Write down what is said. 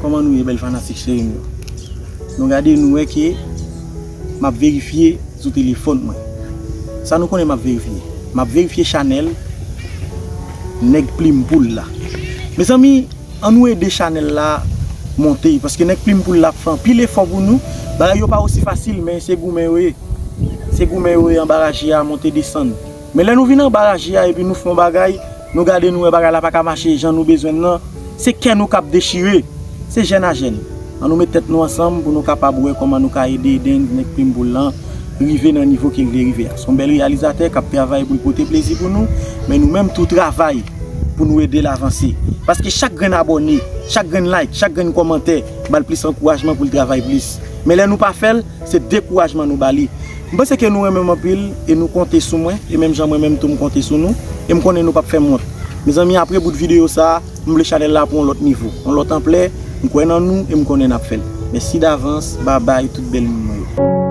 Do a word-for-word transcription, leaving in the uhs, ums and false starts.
Kòman nou ye, bèl fanatik cheri m yo? Nou gade, nou wè ke m ap verifye sou telefòn mwen. Sa nou konnen m ap verifye? M ap verifye chanèl Nèg Plim Poul la. Mezanmi, ann nou ede chanèl la monte, paske Nèg Plim Poul la ap fè anpil efò pou nou. Bagay yo pa osi fasil, men se goumen yo ye. Se goumen yo ye, anba raje a, monte desann. Men lè nou vin anba raje a epi nou fè yon bagay, nou gade, nou wè bagay la pa ka mache jan nou bezwen l nan, se kè nou k ap dechire. Se jèn a jèn. Ann nou met tèt nou ansanm pou nou kapab wè kòman nou ka ede Deng Nèg Plim Poul lan rive nan nivo ke l vle rive a. Se yon bèl reyalizatè k ap travay pou l pote plezi pou nou, men nou menm tou travay pou nou ede l avanse. Paske chak grenn abòne, chak grenn like, chak grenn kòmantè ba l plis ankourajman pou l travay plis. Men lè nou pa fè l, se dekourajman nou ba li. M panse ke nou renmen m anpil e nou konte sou mwen, e menm jan mwen menm tou m konte sou nou, e m konnen nou p ap fè m wont. Mezanmi, apre bout videyo sa a, m vle chanèl la pran yon lòt nivo, yon lòt anplè. M kwè nan nou e m konnen n ap fè l. Mèsi davans, babay tout bèl moun mwen yo.